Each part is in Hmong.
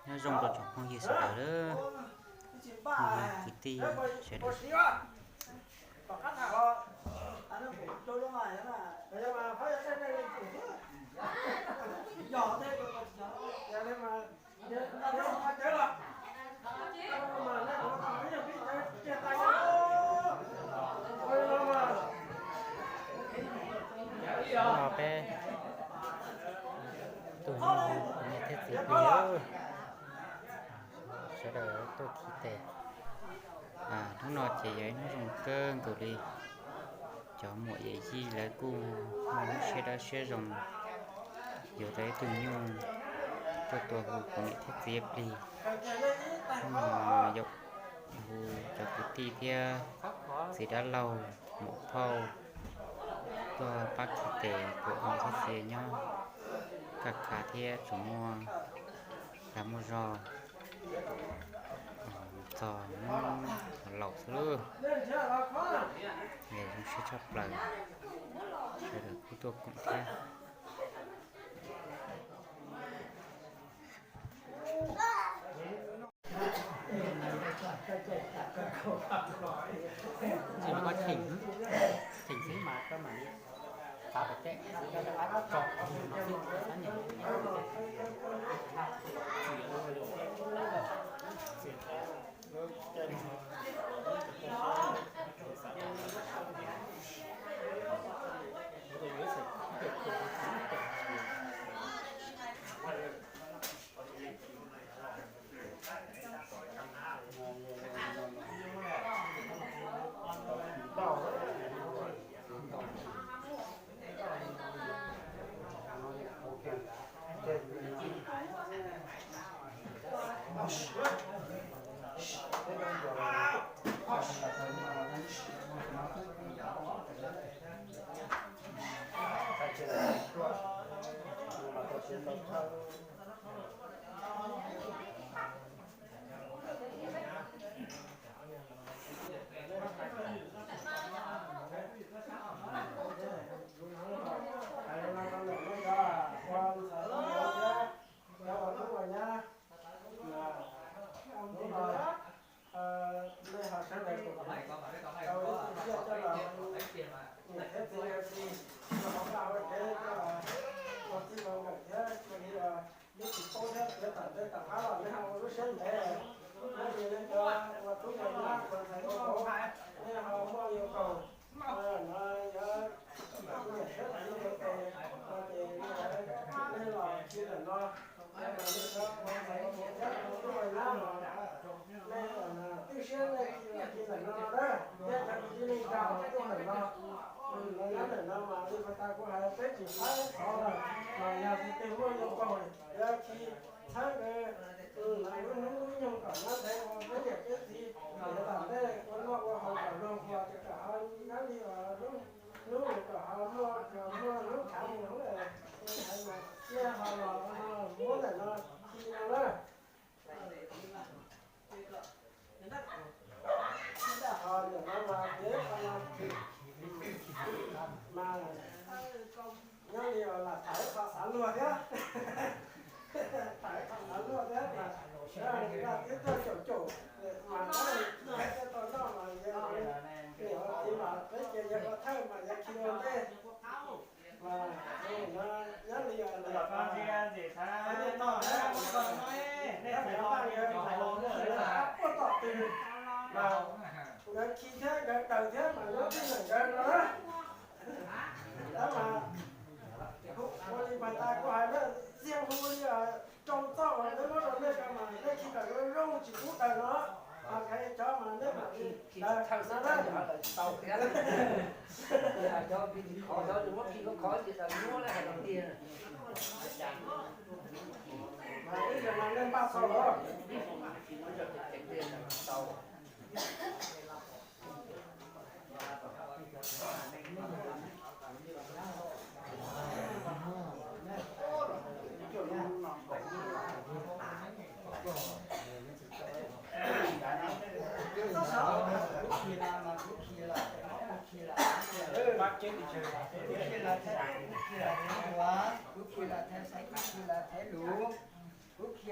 Nyob zoo rau tsoom phooj ywg sawv daws, kwv tij sawv daws. No peb tus niam thiab txiv plig, sawv daws tuaj khi tes. Hnub no ces yog ib hnub zoo kawg nkaus li. Cov muam yawm yij lawv kuj muaj lub siab dawb siab zoo yuav tau ib tug nyuj tuaj tua hu kuv niam thiab txiv plig. Hnub no yog hu cov kwv tij thiab txiv dab laug, muam phauj tuaj pab khi tes kuv niam thiab txiv nyob kaj khav thiab tsuas muaj dag muaj zog txog hnub laus xwb lauj. Zoo siab tshaj plaws, sawv daws kuj tuaj koom thiab. Tsis muaj theem, theem xwb mas koj mam li xav kom tseeb, koj rov qab tso no xwb, koj xav nyem. Nej ho sawv daws koom rau ib tug tsiaj coj los hu niam thiab txiv, los hauv vaj hauv tsev coj los ua txij ua nkawm thiab ua li lub tsis poob thiab tiav tom ntej tom qab los nej ho ua lub siab ntev. Nyob li nej cov ua tub ua nyab ua ntxhais ua vauv, nej ho muaj nyob kaum no yuav niam thiab txiv tes no ces nej los khi ntawm no. Nej cov ua ntxhais ua vauv thiab ua tub ua nyab los nej twb siab nej khi los khi ntawm no no na, thiab cov kwv tij neej tsa los tuaj ntawm no. Los nyob ntawm no mas li pas tas kuv hais peb tsis txhob xov lawm, mas yog tus twg muaj nyob kaum yuav khi txhawb nkawd lub hnub lub nyoog kom nyob ntev ua peb niam peb txiv, kom yuav tom ntej ua noj ua haus kom luag nquag ces kom ho nyob li lub hnub kom ho muaj, muaj hnub tshav mus hnub, nej ho los muab ntawm no khi no na. Ho ntawm no mas kev qhov no mas nyob li lam tham ib qho xav luag thiab. Tham ib qho xav luag thiab mas nws twb tuaj caum caum mas nyob li tsis tau noj mas yog niam ua txiv mas peb ces yog ua thawj mas yog khi ua ntej. Mas nyob li puag tom twg mas nkawd khi thiab nkawd daws thiab mas nyob tij ntawm nkawd no na. Tab mas ua li pas tas kuv hais na, ziag hu li rau txoj uas peb muab rau nej ko mas nej khi kom zoo zoo tsis pub daws no, ho khav cov mas nej mam li daws no na. Mas ib zaug no nej npaj tau los. Kuv khi los Thaiv Xeeb, kuv khi los Thaiv Lus, kuv khi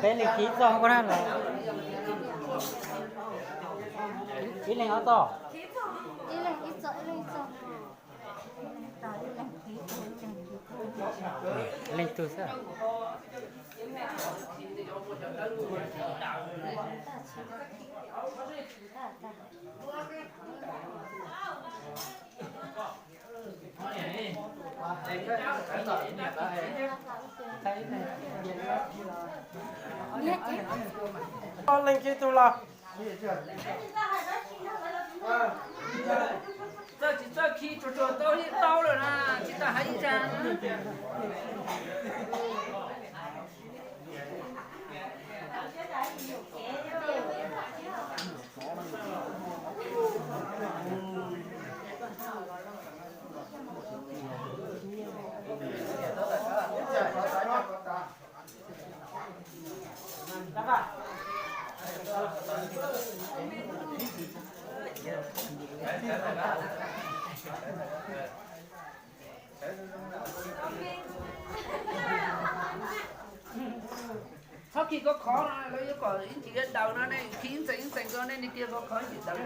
Peb leej kib txoj koj na los, ib leeg ob txoj. Leej twg xwb. Leej twg tug los? Txawj tsis txawj khi tsuag tsuag tau li tau lawm na, tsis tas hais ib zag. Txhob khi khov khov no, lawv yuav kom ib ntsis daws no, nej khi ib ntxees ib ntxees ko, nej cia khov khov ib ntsis daws.